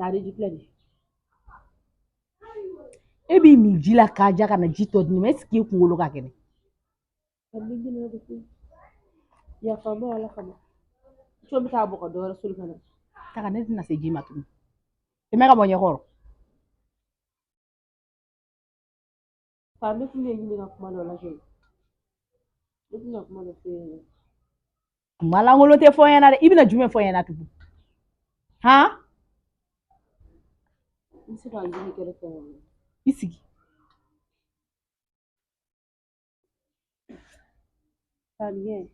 Taa ji filɛ nin ye. E b'i min ji la k'a ja ka na ji tɔ di ne ma, est ce que i kunkolo ka kɛnɛ? Yafa n ma, Ala kama. Co bɛ taa bɔ ka dɔ wɛrɛ soli ka na. Taga, ne tɛna se ji ma tugun. Tɛmɛ ka bɔ ɲɛkɔrɔ. Fa, ne tun bɛ ɲini ka kuma dɔ lajɛ. Ne tɛna kuma dɔ f'e ɲɛna. Kuma lankolon tɛ fɔ n ɲɛna dɛ. I bɛna jumɛn fɔ n ɲɛna tugun? Han? N bɛ se ka n jigi kɛrɛfɛ wa? I sigi. Tanikɛ,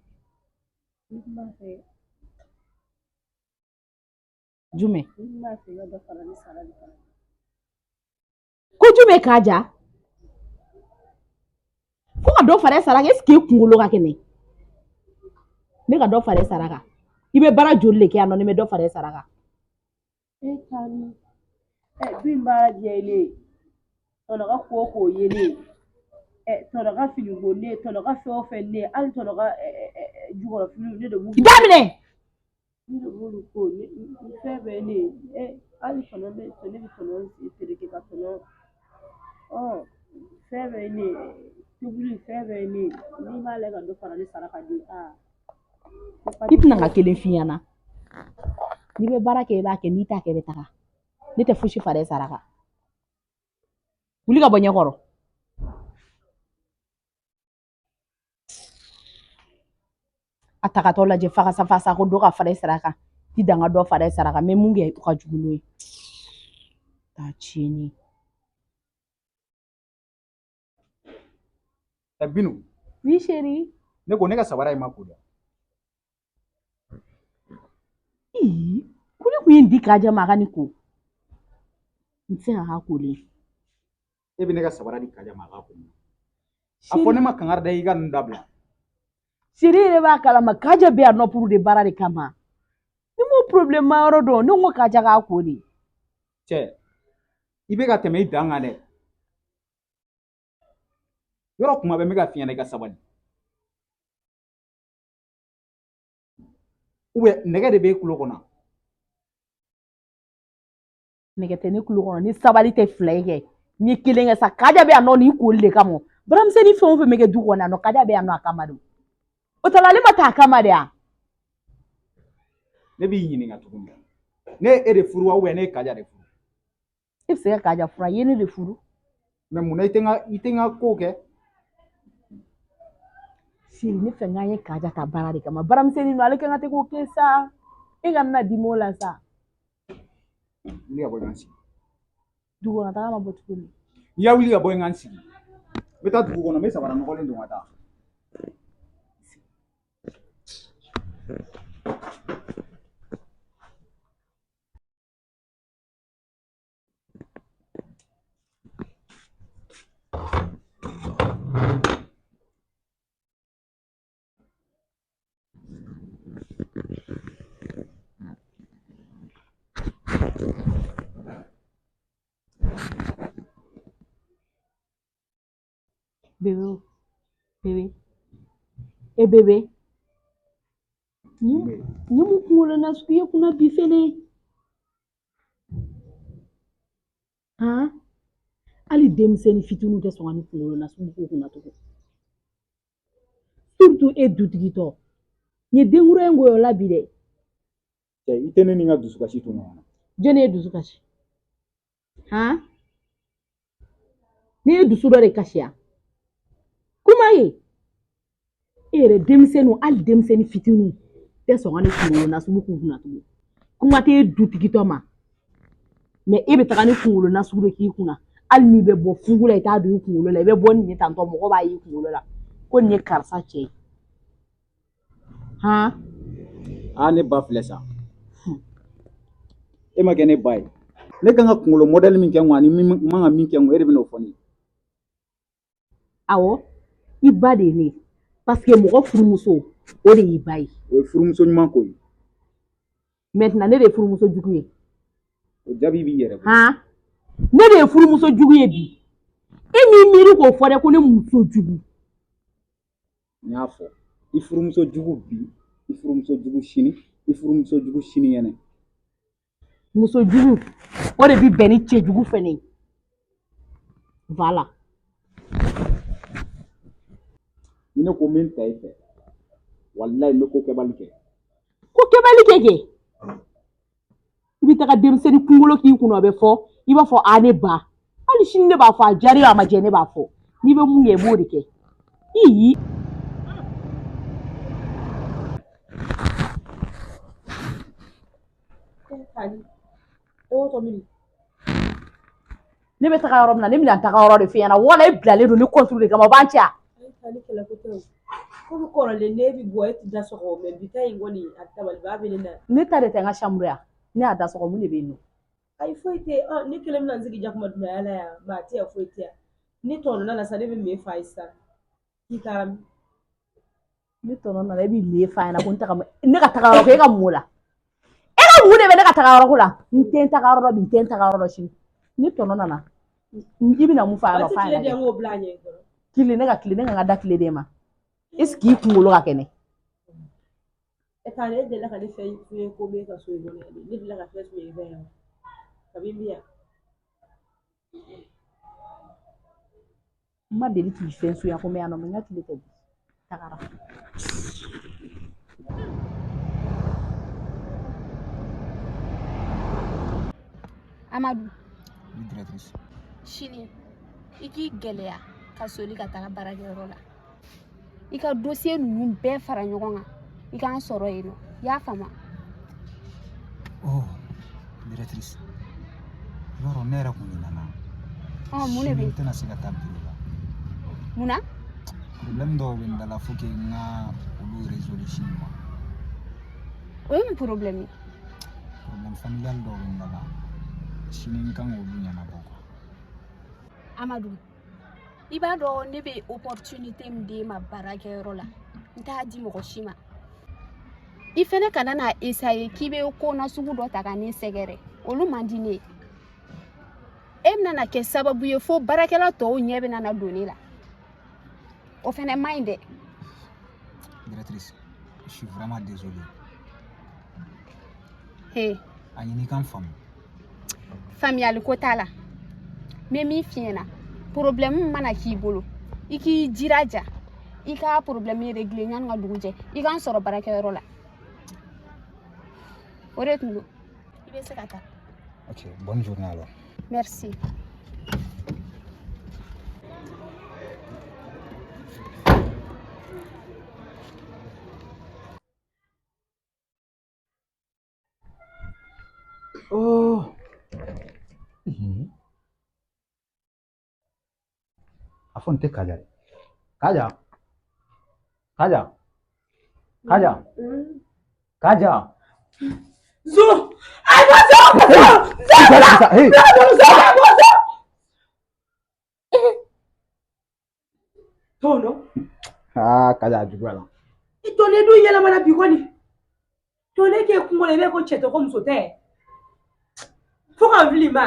ne tun b'a fɛ. Jumɛn? Ne tun b'a fɛ i ka dɔ fara ne sara de kan. Ko jumɛn k'a ja? Ko ka dɔ fara e sara kan, est ce que i kunkolo ka kɛnɛ? Ne ka dɔ fara e sara kan? I bɛ baara joli de kɛ yan nɔ ni n bɛ dɔ fara e sara kan? E Tani, ɛ du in baara diya ye ne ye. Tɔnɔ ka ko o ko ye ne ye. Ɛ tɔnɔ ka fini ko ne ye, tɔnɔ ka fɛn o fɛn ne ye, hali tɔnɔ ka jukɔrɔ finiw ne de b'u. Daminɛ. Ne de b'olu ko ne fɛn bɛɛ ye ne ye. Ɛ hali tɔnɔ bɛ ne bɛ tɔnɔ tereke ka tɔnɔ fɛn bɛɛ ye ne ye, tobili fɛn bɛɛ ye ne ye. N'i m'a lajɛ ka dɔ fara ne sara kan de, aa. I tɛna n ka kelen f'i ɲɛna. N'i bɛ baara kɛ, i b'a kɛ, n'i t'a kɛ, i bɛ taga. Ne tɛ fosi fara e sara kan. Wuli ka bɔ ɲɛkɔrɔ. A tagatɔ lajɛ fagasa fasa ko dɔ ka fara e sara kan. Ti dan ka dɔ fara e sara kan, n bɛ mun kɛ o ka jugu n'o ye. Taa tiɲɛni. Ɛ Binu. Oui chérie. Ne ko ne ka sabara in ma ko dɛ. Ii, ko ne kun ye nin di Kaja ma a ka nin ko. N tɛ se ka k'a kolen. E bɛ ne ka sabara di Kaja ma a k'a ko. A fɔ ne ma kangari da i ka ninnu dabila. Chérie yɛrɛ b'a kalama Kaja bɛ yan nɔ pour de baara de kama. Ne m'o problème ma yɔrɔ dɔn, ne ko Kaja k'a ko de. Cɛ, i bɛ ka tɛmɛ i dan kan dɛ. Yɔrɔ kuma bɛɛ n bɛ ka f'i ɲɛna i ka sabali. Ou bien nɛgɛ de b'e tulo kɔnɔ. Nɛgɛ tɛ ne tulo kɔnɔ, ni sabali tɛ fila ye kɛ. N ye kelen kɛ sa, Kaja bɛ yan nɔ nin koli de kama. Baaramisɛnnin fɛn o fɛn bɛ kɛ du kɔnɔ yan nɔ, Kaja bɛ yan nɔ a kama de. O tala ale ma taa a kama de yan. Ne b'i ɲininka tuguni. Ne ye e de furu wa ou bien ne ye Kaja de furu? E bɛ se ka Kaja furu, a ye ne de furu. Mais munna i tɛ n ka i tɛ n ka ko kɛ? Chérie, ne fɛ n k'an ye Kaja ta baara de kama. Baaramisɛnnin ninnu ale kan ka tɛ k'o kɛ sa. E ka na dimi o la sa. Wuli ka bɔ n ka n sigi. Dugu kɔnɔ taga ma bɔ tuguni. N'i y'a wuli ka bɔ n ka n sigi. N bɛ taa dugu kɔnɔ, n bɛ sabara nɔgɔlen don ka taa. Bébé, bébé, e bébé. Ni mun kunkolo nasugu ye kunna bi fɛnɛ? Han? Hali denmisɛnnin fitininw tɛ sɔn ka nin kunkolo nasugu k'u kunna tugun. Surtout e dutigi tɔ. Nin ye denkura in goyɔ la bi dɛ. Cɛ, i tɛ ne ni n ka dusukasi to ɲɔgɔn na. Jɔnni ye dusu kasi? Han? Ne ye dusu dɔ de kasi yan. Kuma ye. E yɛrɛ denmisɛnninw, hali denmisɛnnin fitininw tɛ sɔn ka nin kunkolo nasugu k'u kunna tugun. Kuma tɛ e dutigi tɔ ma. Mais e bɛ taga ni kunkolo nasugu de k'i kunna. Hali n'i bɛ bɔ fugu la, i t'a don i kunkolo la. I bɛ bɔ ni nin ye tantɔ, mɔgɔ b'a y'i kunkolo la ko nin ye karisa cɛ ye. Han? Aa, ne ba filɛ sa. E ma kɛ ne ba ye. Ne kan ka kunkolo mɔdɛli min kɛ n kun ani min man ka min kɛ n kun, e de bɛn'o fɔ ne ye. Awɔ, i ba de ye ne ye. Parce que mɔgɔ furumuso, o de y'i ba ye. O ye furumuso ɲuman ko ye. Maintenant ne de ye furumuso jugu ye. O jaabi b'i yɛrɛ bolo. Han? Ne de ye furumuso jugu ye bi. E m'i miiri k'o fɔ dɛ ko ne muso jugu. N y'a fɔ, i furumuso jugu bi, i furumuso jugu sini, i furumuso jugu sinikɛnɛ. Muso jugu o de bi bɛn ni cɛ jugu fɛnɛ ye. Voilà. Ni ne ko n bɛ n ta i fɛ, walayi n bɛ ko kɛbali kɛ. Ko kɛbali kɛ kɛ. I bɛ taga denmisɛnnin kunkolo k'i kunna, o bɛ fɔ i b'a fɔ a ne ba. Hali sini ne b'a fɔ, a diyara a ma diya, ne b'a fɔ. N'i bɛ mun kɛ, i b'o de kɛ. Ii. Ne bɛ taga yɔrɔ min na, ne bɛna n taga yɔrɔ de f'i ɲɛna. Wala e bilalen don ne contre de kama, o b'an cɛ. Komi kɔrɔlen ne bɛ bɔ, e tɛ da sɔgɔ, mais bi ta in kɔni a dabaliba bɛ ne na. Ne ta de tɛ n ka chambre ya. Ne y'a da sɔgɔ, mun de bɛ yen nɔ? Ayi, foyi tɛ. Ne kelen bɛna n sigi jakuma dunya la yan, maa tɛ yan, foyi tɛ yan. Ni tɔnɔ nana sa, ne bɛ min fa ye sisan? K'i taara min? Ne tɔnɔ nana, e b'i le fa ɲɛna ko n taga, ne ka taga yɔrɔ ko e ka mun o la? E ka mun de bɛ ne ka taga yɔrɔ ko la? N tɛ n taga yɔrɔ dɔn bi, n tɛ n taga yɔrɔ dɔn sini. Ni tɔnɔ nana, i bɛna mun fa yɔrɔ fa ɲɛna? Kile ne ka kile, ne ka n ka da kile d'e ma. Est ce que i kunkolo ka kɛnɛ? E taa, ne delila ka ne fɛn fɛn ko b'e ka so in kɔnɔ yan, ne delila ka fɛn sugu fɛn yan kabi n bɛ yan. N ma deli k'i fɛn suya ko n bɛ yan nɔ, mais n ka tile tɛ bi. Tagara. Amadu. Oui, directrice. Sini i k'i gɛlɛya ka soli ka taga baarakɛyɔrɔ la, i ka dossier ninnu bɛɛ fara ɲɔgɔn kan, i k'an sɔrɔ yen nɔ, i y'a faamu? Oh, directrice, i b'a dɔn ne yɛrɛ kun ɲinɛna. Ɔ, mun de bɛ yen? N tɛna se ka taa bureau la. Mun na? Problème dɔw bɛ n da la, faut que n ka olu résoudre sini ma. O ye mun problème ye? Problème familial dɔw bɛ n da la, sini n kan k'olu ɲɛnabɔ quoi. Amadu, i b'a dɔn ne bɛ opportunité min d'e ma baarakɛyɔrɔ la, n t'a di mɔgɔ si ma. I fɛnɛ kana n'a essayer k'i bɛ ko nasugu dɔ ta ka ne sɛgɛrɛ, olu man di ne ye. E bɛna na kɛ sababu ye fo baarakɛla tɔw ɲɛ bɛna na don ne la, o fɛnɛ man ɲi dɛ. Directrice, je suis vraiment désolé. He. A ɲini i ka n faamu. Faamuyali ko t'a la. N bɛ min f'i ɲɛna, problème mana k'i bolo, i k'i jiraja i ka problème régler yanni ka dugu jɛ, i k'an sɔrɔ baarakɛyɔrɔ la. O de tun don, i bɛ se ka taa. Ok, bonne journée alors. Merci. Oh. A fɔ n tɛ Kaja de. Kaja. Kaja. Kaja. Kaja. Zo! Ay, zo! Zo! Zo! Hey! Zo! Zo! Zo! Tɔnɔ. Ah, Kaja a juguya la. I tɔnɔ dun yɛlɛmana bi kɔni. Tɔnɔ k'e kunkolo la, i bɛ ko cɛ tɛ ko muso tɛ. Fo ka n fili ma.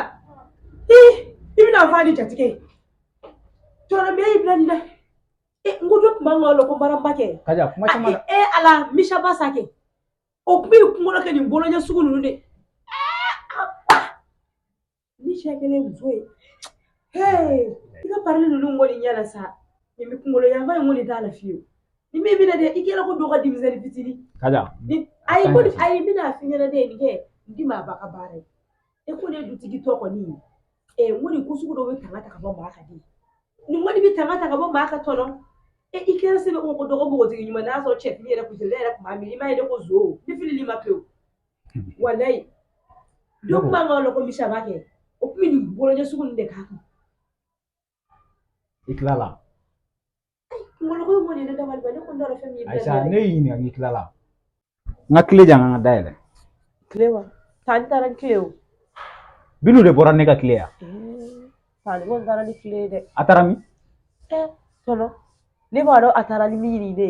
I bɛna fɔ a ni jatigɛ ye. Tɔnɔ bɛ y'i bila nin na. N ko dɔ tun b'an ka ko baaraba kɛ. Kaja, kuma caman na. E Ala, misaba sa kɛ. O tun b'i kunkolo kɛ nin boloɲɛ sugu ninnu de. Ni cɛ kɛlen muso ye. I ka parili ninnu kɔni ɲɛna sa. Nin bɛ kunkolo yanfan in kɔni t'a la fiyewu. Ni min bɛna dɛ, i kɛra ko dɔ ka denmisɛnnin fitinin. Kaja. Ayi, ko ayi, n bɛna f'i ɲɛna dɛ, nin kɛ n di maa ba ka baara ye. E ko ne ye dutigi tɔ kɔni ye. N ko nin ko sugu dɔw bɛ tanga ta ka bɔ maa kan de. Nin kɔni bɛ tanga ta ka bɔ maa kan tɔnɔ. I kɛra sɛbɛn ko dɔgɔ npogotigi ɲuman n'a sɔrɔ cɛfini yɛrɛ kun tɛ, ne yɛrɛ tun b'a miiri. I m'a ye ne ko zo, ne filili ma pewu. Walayi. Dɔ tun b'an ka la ko misaba kɛ. O tun bɛ nin boloɲɛ sugu ninnu de k'a kun. I tilala. Kunkolo ko in kɔni ye ne dabali ban, ne kɔni t'a dɔn fɛn min ye. Ayisa, ne y'i ɲininka k'i tilala. N ka tile jan, n ka dayɛlɛ. Tile wa? Taa ni taara ni tile o. Binu de bɔra ne ka tile yan. Taa ni kɔni taara ni tile ye dɛ. A taara min? Tɔnɔ, ne b'a dɔn a taara ni min ye.